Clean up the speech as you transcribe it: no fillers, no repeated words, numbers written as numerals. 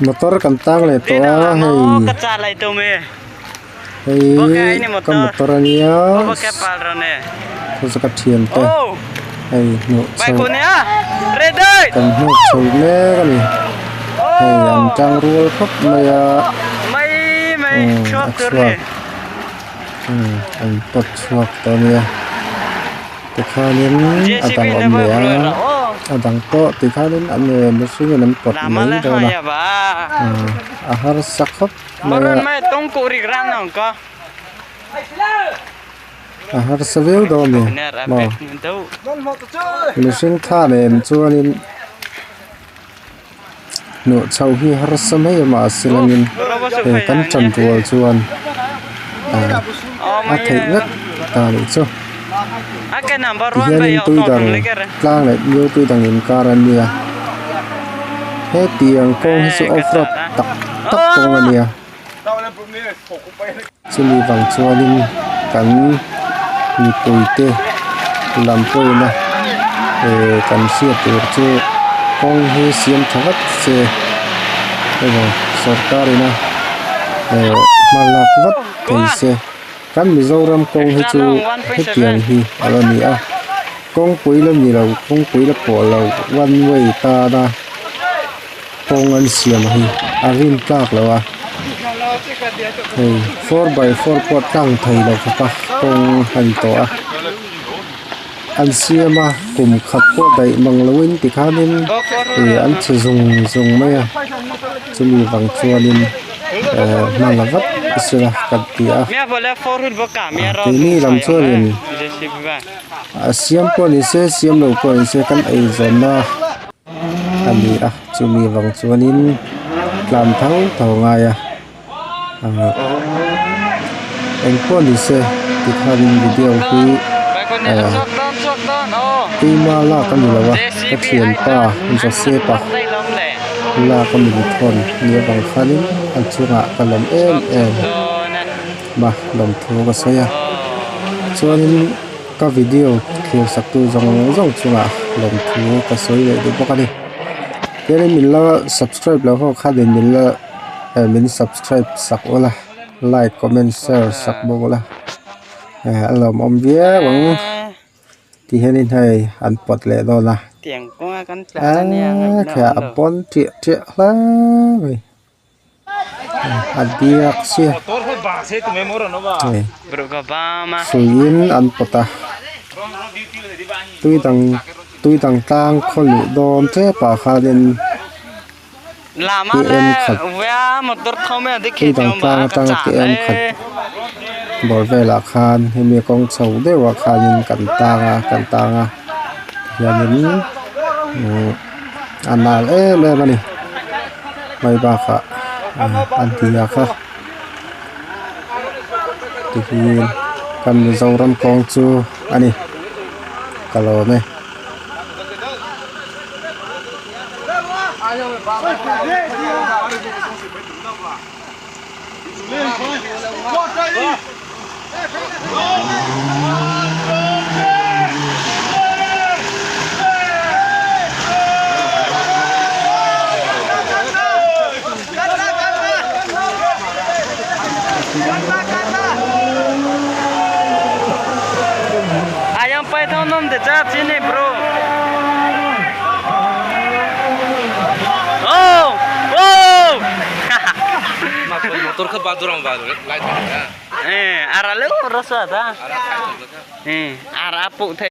Motor kan tang leh tawh a hei hei ka motor ania ka thiante hei hmuh chho kan hmuh chho mek a ni hei an tang rual khawp mai a a chhuak an pawt chhuak tawh a nia. Tikhanin a dang awm leh a, a dang pawh tikhanin an mihringin an pawt mai dawn a, a harsa khawp mai a, a harsa viau dawn a ni maw, mihring tha nen chuanin hnuh chho hi harsa mai a mahse langin hei kan tan rual chuan a theih vek ta nih chu tihianin tui dang tlang leh new tui dang inkar a nia hetiang kawng hi chu off road tak tak kawng a nia chumi vang chuanin kan mipui te lam pawhin a eh kan hriat tur chu kawng hi siam tha vat se emaw sorkar ina eh hma lak vat thei se kan Mizoram kawng hi chu hetiang hi a la ni a kawngpui la ni lo kawngpui la pawh lo one way tana. Kawng an siam hi a rin tlak lo a hei 4x4 pawh tlang thei lo khawp a kawng a ni tawh a an siam a kum khat pawh daih mang lo in tikhanin ih an chhe zung zung mai a chumi vang chuanin eh hma la vat sela kan ti a keini lam chuanin a siam pawh ni se siam lo pawh ni se kan eizawnna. a ni a chumi vang chuanin tlan tho tho a ngai a ahh engpawh ni se tikhanin video hi ahh keima lak a ni lo a ka thianpa Joseph-a lak a ni thawn ni avang khanin a chungah ka lawm em em a lawmthu ka sawi a chuanin. Ka video thlir sak tu zawng zawng chungah lawmthu ka sawi leh duh bawk a ni. Tianin min la subscribe loh ho khanin min la eh min subscribe sak ula like comment share sak bawk ula eh a lawmawm viau ang ti hianin hei an pawt leh dawn a eee khiah a pawn ṭiah ṭiah hle mai. A biak chiah hei hruiin an pawt a tui dang tui dang tlang khaw luh dawn tep ah khanin km khat tui dang tlang atanga km khat bawr velah khan hemi kawng chho deuh ah khanin kan tang a kan tang a tihianin uhh a nal em em a ni. Hmai bakah a diak a tihian kan Mizoram kawng chu a ni ka lawm e. Ayam